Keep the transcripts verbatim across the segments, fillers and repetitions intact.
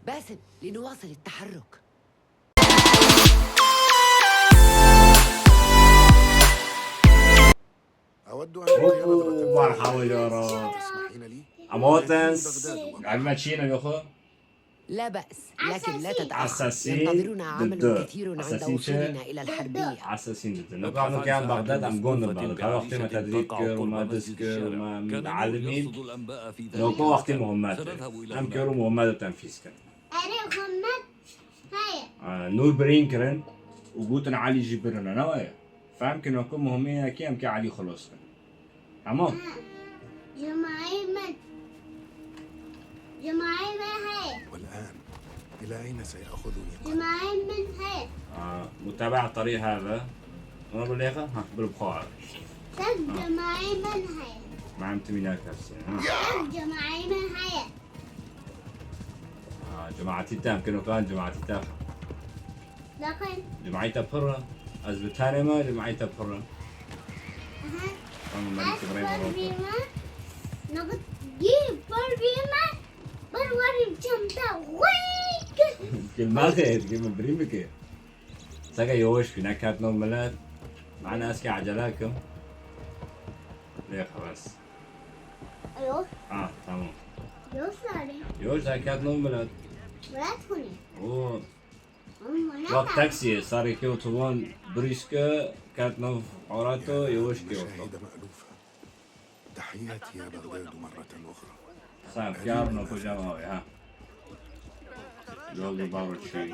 باسم، لنواصل التحرك. أود أن أعطي نظرة مرحبا جارة. تسمحين لي؟ Em hatin. Em me çîne yoxo. لا بأس، لكن لا تتأخر. Assassin ينتظرنا عمل كثير عند وصولنا إلى الحربية. Assassin didin. Nokano ke em Bagdad, em gond Bagdad. Her wextê me tedrîb kir, me diz kir, me elimîn. Noko wextê muhimmet. Em kero muhimmet û tenfîz kirin. Erê muhimmet heye. Nûr birîn kirin û gotin Elî jî birine, ne weye? Fehm kin ku muhimî yekê em ke Elî xilos kin. Tamam. Cemayê min. Cemayê min heye. والآن إلى أين سيأخذني قلبي؟ Cemayê min heye. Mutebaa terî heve. Ona bi lêxe? Ha, bil xwe. Tek cemayê min heye. Mem timî nakefsî. Ha. Tek cemayê min heye. Ha, cemaatî te em kino kan cemaatî te. Bakın. Cemaî te pir e. Ez bi tenê me, cemaî te pir e. Aha. Tamam, ben iki birayım. Nokut gir, bir bime, bir varım çanta. Gel ma xeyr, gel ma birî bike. Seke yavaş bî, neket nov milet. Mane ez ke acele kim. Lê xelas. Yok. Ha, tamam. Yok sari. Yavaş, neket nov milet. Milet kuni. Oo. Bak taksiye, sarê ke otoban birîske, ket nav arato, yavaş ke oto. تحياتي يا بغداد مرة أخرى. Sen kar no kocam abi ha. Yol bir baro çi.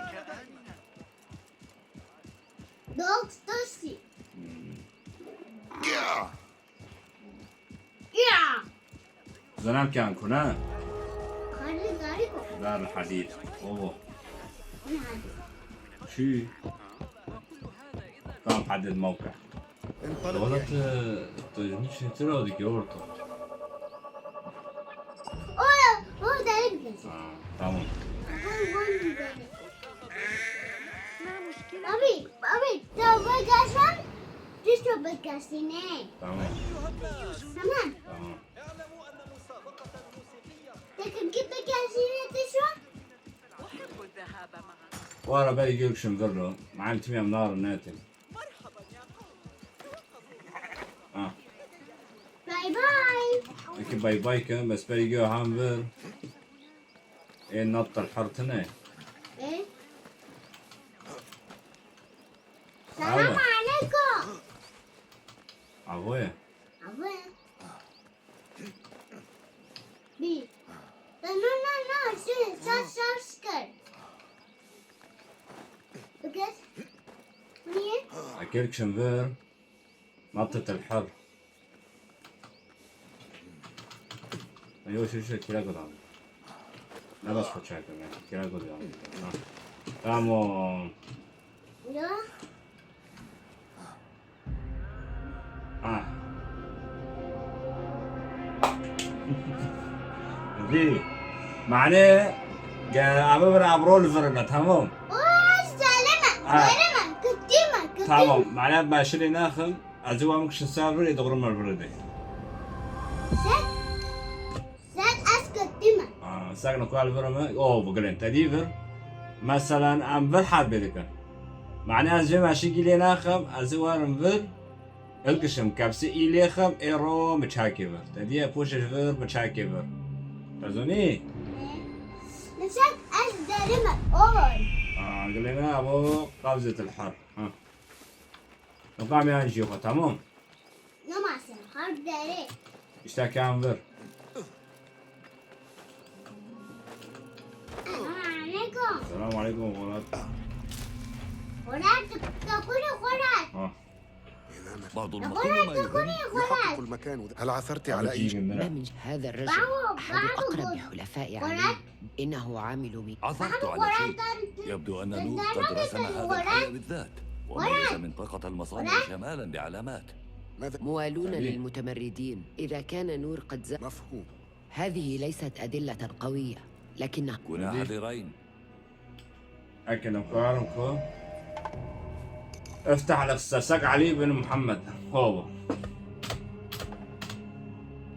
Dog taxi. Ya. Ya. Zenan kan kuna. Karlı garip o. Dar hadid. Ovo. Ne hadid? Şu. Tam hadid mevka. انطلق. Dolet, e, tajmîd şetir o dike orta. O, o derin. Ha, tamam. Abi, abi, tavuk gelsin. Düz tavuk gelsin, ne? Tamam. Tamam. Tamam. Takım gibi gelsin, ne şu? O ara belki görüşüm zırlo. Maalesef ya nar netin. Ha. Bay bay. Peki bay bay ke, bes belki o ham ver. E, nat tal hartine. E? Selam aleyküm. Avoye. Avoye. Bir. No, no, no, şu, şaş, şaş kır. Bakın. Niye? Akil kişim ver. Natet el har. Yo, şu, şu, kira godan. Ne bas koçak ya. Kira godan. Ha. Tamam. Ya. Ah. Zî. Mane, ge, abi bir abro li virine, tamam. O, söyleme, söyleme. Kıttima, kıttima. Tamam, mane başını nakın. Acaba mı kişi server ya doğru mu virine? Sen Sek ez kutî me. Aa, sek nikual vir me. O, bigilên te dî vir. Meselan, em vir herbê dikin. Mane ez jê me şikî lê naxim, ez ê werim vir. Hilkişim, kepsî î lê xim, ê ro mi çakê vir. Te dîye poşê ji vir, mi çakê vir. Te zonî? Li sek ez derime, oy. Aa, gilê me, abo, qabzet el har. Ha. Nokam yan jî xwe, tamam. Namazın har dere. İşte kan ver. Selamun aleyküm. Selamun aleyküm, Murat. Murat, takuri Murat. Ha. بعض المقيم ما يهم يحقق المكان. هل عثرت على أي شيء؟ ما من هذا الرجل أحد أقرب حلفاء علي. إنه عامل بي. عثرت على شيء. يبدو أن نور قد رسم هذا الحي بالذات، وميز منطقة المصانع شمالا بعلامات. موالون للمتمردين. إذا كان نور قد ز-، مفهوم. هذه ليست أدلة قوية، لكنها كنا حذرين. Eke nexwerin ku افتح لك سسك علي بن محمد. Ho.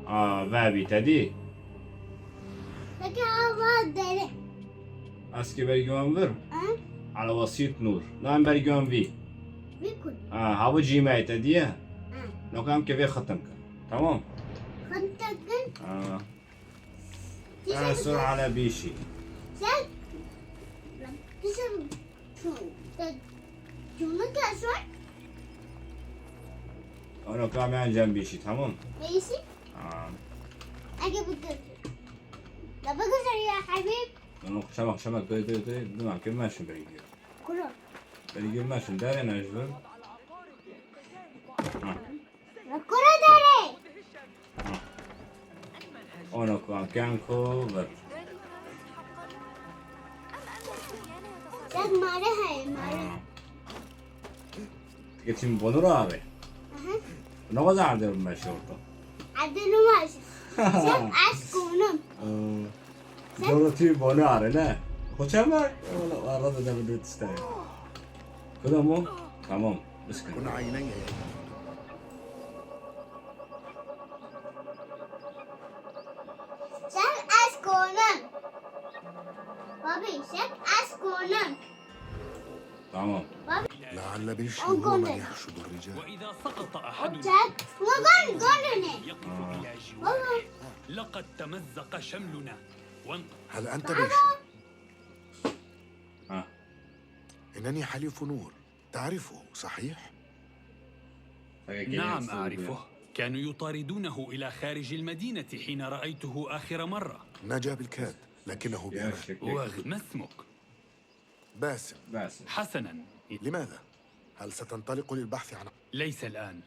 Aa, vebî te dî. Peki, Allah deri. Eskê bergê wan vir. Ha? Ala wesît nûr. Nan bergê wan vî. Vî kul. Ha, hava cîmeyê te diye. Ha. Noka em ke vê xitim kin. Tamam. Xitim kin. Ha. Tişe Esur ala bîşî. Sen. Tişe. Şu. Te. Şunu kesor. Onu kamyan cem bîşî, tamam. Bîşî? Ha. Ege bu kız. La bu kız ya Habib. Onu çabuk çabuk döy döy döy. Duma kirmeşin beri gidiyor. Kuro. Beri girmeşin. Dere ne jür? Ha. Kuro dere. Ono ku ken ku vir. Sen mare heye, mare. Ti geçin bonur abi. Aha. Ne kadar ardırım ben şortu. Ardırım. Sen aşk onun. Ee, Sen Doğru tüy bonu are ne? Koçama. Valla arada da bir işte. Kıda mı? Tamam. Biskin. Kuna aynı. Sen aşk onun. Babi, sen aşk onun. Tamam. Babi. لعل بيشي هو من يحشد الرجال. وإذا سقط أحدنا Sen, ulan gönlüne. يقف إلى جواره. Baba. لقد تمزق شملنا وانق- هل أنت بيشي؟ Ha. إنني حليف نور. تعرفه، صحيح؟ نعم، أعرفه. كانوا يطاردونه إلى خارج المدينة حين رأيته آخر مرة. نجا بالكاد، لكنه بأمان. واغ-، ما اسمك؟ باسم. باسم. حسنًا. لماذا؟ هل ستنطلق للبحث عن ليس الآن.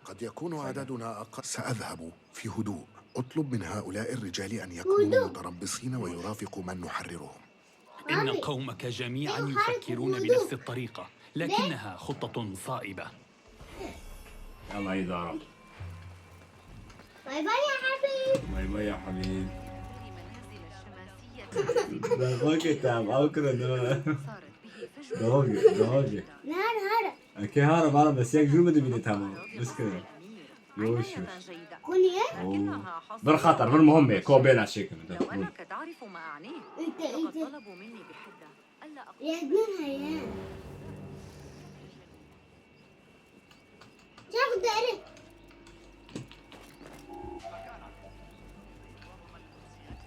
قد يكون عددنا أقل. سأذهب في هدوء. اطلب من هؤلاء الرجال أن يكونوا متربصين ويرافقوا من نحررهم. إن قومك جميعًا يفكرون بنفس الطريقة، لكنها خطة صائبة. يلا يا زهرة. باي باي يا حبيب. باي باي يا حبيب. Bak, bak, tamam, al kırıldı. Doğru, doğru. Nehar, nehar. Eke hara bana bes yek jûr bidibîne, tamam. Bes kire. Yavaş yavaş. Kuniye? Oo. Bir xatar, bir muhim be. Ko bela çekin. Ente, ente. Yedin heye. Çabuk deri.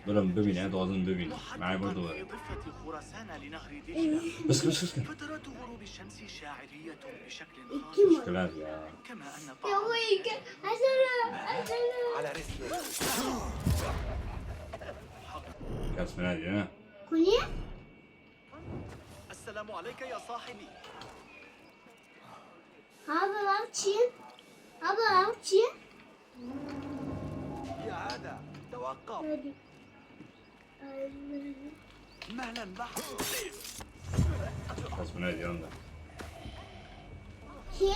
Birim bibîne, dozin bibîne. Mey burada var. Bıskı, bıskı, bıskı. Kim o? Müşküler ya. Ya bu iki. Hazır, hazır. Kes bine diyor ha. Kuniye? السلام عليك يا صاحبي. Abi, bak çi? Abi, bak çi? يا هذا، توقف. Hadi. مهلا بحر. Kes bine diyor da. Çi?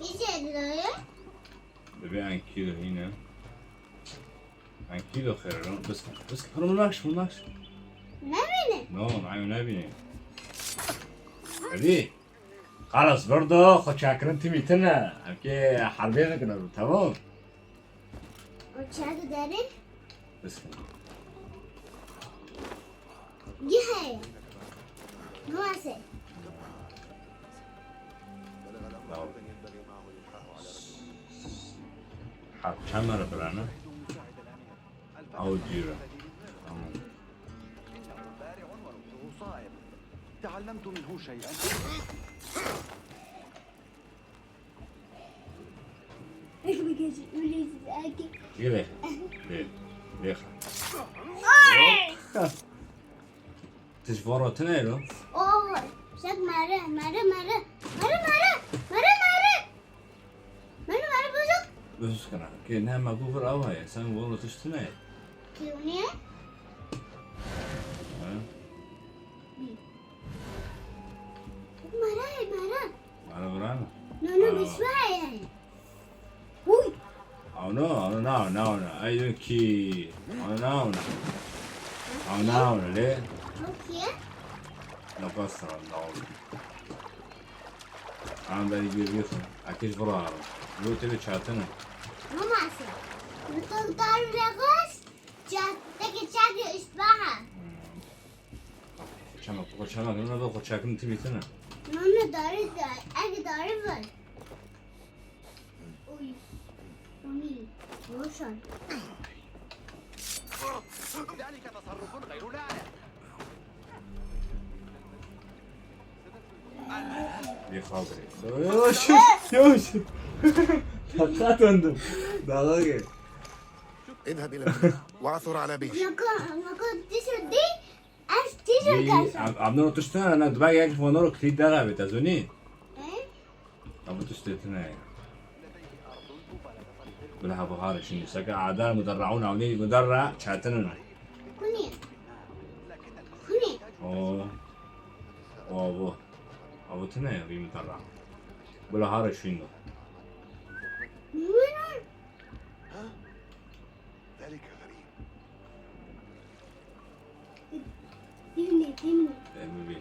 Kişi diyor. Bebe en kilo yine. An kîlo xêr e, bes, bes, relax, relax. Nebîne? No, nayê nebîne. Hadi. Xalas, vir do, xwe çakirin timî tine. Em kê herbê dikin, tamam. O çato derê? Bes. Cihê. Nuwase. Tamam. Ha, çend mere birane? Ew cîr e. Tamam. تعلمت منه شيئا. Yürü. Lê. Lê. Lê. Tij voro tine lo. Oh, şek mare, mare, mare. Mare, mare. Mare, mare. Mare, mare, bozuk. Bozuk kana. Ke ne ma bu vur ava ya. Sen voro tij tine. Ke ne? Ha? Mara, mara. Mara, mara. No, no, bismillah. Uy. Ew no, ew no, no, no, no. Ay, ki. Ew no, no. Ew no, no, le. Çok iyi. No, basta, no. An beri bir bir. Akiş vurarım. Bu tebe çatını. Maması. Bu toktar lagos. Çat, teke çat üstbaha. Hmm. Çamak, o çamak, ona bak, o çakım tibitine. Mama, darı da, ek darı var. Uy. Mami, boşan. ذلك تصرف غير لائق. Bir kaldırayım. Yavaş, yavaş. Dakika döndüm. Dalga gel. اذهب إلى المدينة وعثر على بيش. Naka, naka, tişört değil. Ez tişört Yî, gelsin. Am-, amnon tiştine, ne, dibak yek fonoro kilît dera bit, ez û nî? He? Ama tiştê tine ye. Bila ha buhar şîn. Seke ada mudarraun avnî mudarra çatinin. Kuni. Kuni. O. O bu. Abu tine ye, bir mudarra. Bila har şîn. Kuni. ذلك غريب. Demir. Demir bir.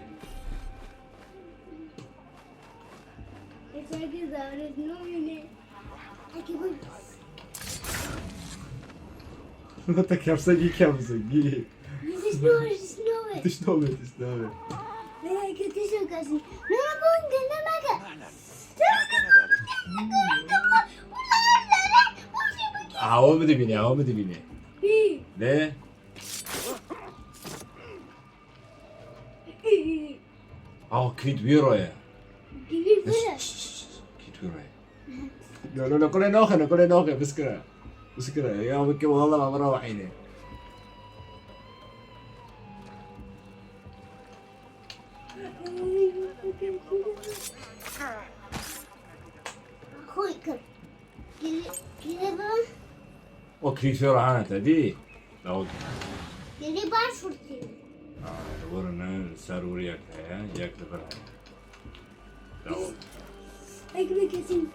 It's like a dog, there's no unit. I can win. Nota kemsa gi kemsa gi. This is no, it's no way. This no way, this no way. Like, this is cousin. No, no, no, no, no, no. Aha, o mu dibîne, o mu dibîne. Bi. De. Aw, Creed Bureau ye. Creed Bureau. Creed Bureau ye. No, no, no, kule noxe, no, kule noxe, biskira. Biskira, ya weke wala ma mira wahîne. Xwe kir. Kire, kire bana. O Creed Bureau hane te dî? Dawud. Geri baş vurdu. Aa, vurun, ne, ser vur yek heye, yek li vir heye. Dawud. Ekmek kesin.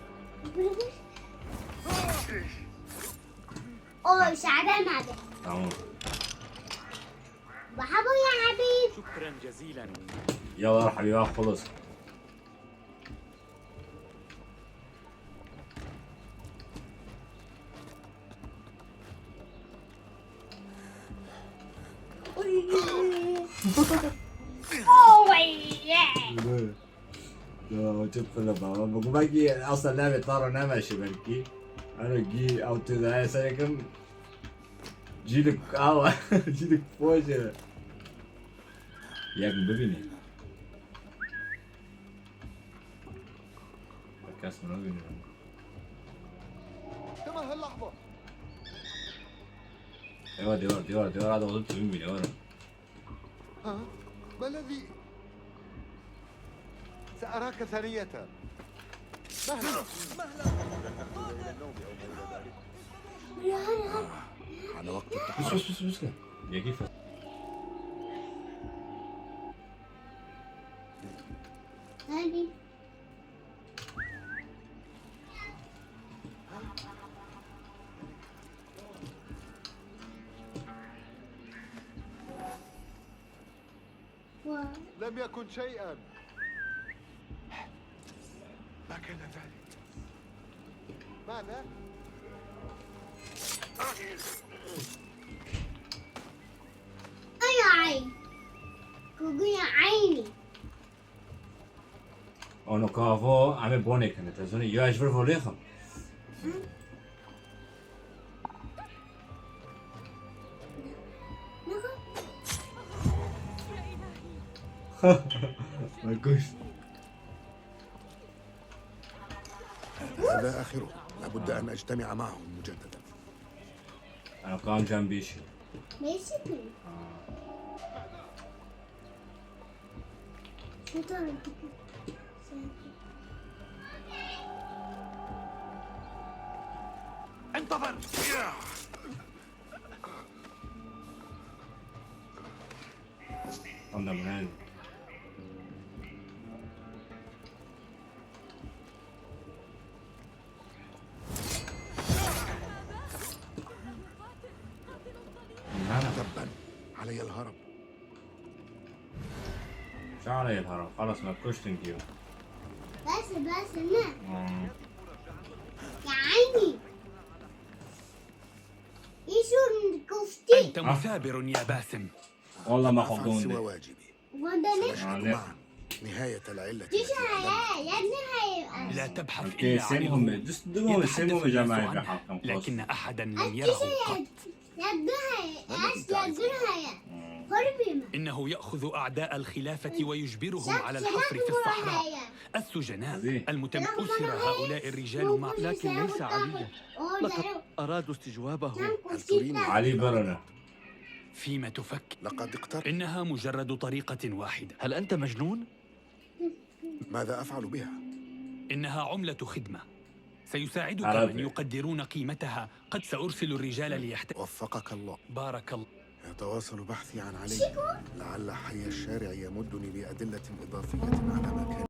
O şabe mabe. Tamam. Bravo ya Habib. شكرا جزيلا. Yala Habib, ah, xulus. Oh, yeah. Ya, o çok fena baba. Bu kadar ki asla ne ve taro ne meşe belki. Ano gi auto da serekim. Cilik awa. Cilik poje. Yak bibine. Kes bunu bilmiyorum. تمهل لحظة. Eyvah, diyor, diyor, diyor, hadi oğlum, tüm bile var. ها؟ ما الذي؟ سأراك ثانية. مهلا. مهلا. حان وقت التحرك. بس، بس، بس، بس. يا كيف؟ هادي. لم يكن شيئا. ما كان ذلك. ماذا؟ أي عين. كوكو يا عيني. Ano kavo, em ê bonê kine. Te zonê, ya ez vir volê xim. Me kuşt. هذا آخره. لابد أن أجتمع معهم مجددا. Ano kam cem bêşî. Basically. Ha. Şu tarafı. انتظر. Tam da buna. تبا، علي الهرب. شو علي الهرب؟ خلص ما كشتن كيو. بس، بس، ما. مم. يا عيني. ايش الكفتي؟ أنت مثابر يا باسم. والله ما خدون سوى دي. واجبي. سنشهد معا نهاية العلة التي أعلنها. لا تبحث إلا عن الهوية. يبحث الناس عنه، لكن أحدا لم يره قط. إنه يأخذ أعداء الخلافة ويجبرهم على الحفر في الصحراء. السجناء، المتمأسر هؤلاء الرجال مع، لكن ليس عليا. لقد أرادوا استجوابه. هل تريني؟ علي برنة. فيما تفكر؟ لقد اقترب. إنها مجرد طريقة واحدة. هل أنت مجنون؟ ماذا أفعل بها؟ إنها عملة خدمة. سيساعدك عربي. من يقدرون قيمتها. قد سأرسل الرجال ليحتل. وفقك الله. بارك الله. يتواصل بحثي عن علي، لعل حي الشارع يمدني بأدلة إضافية على ما كان.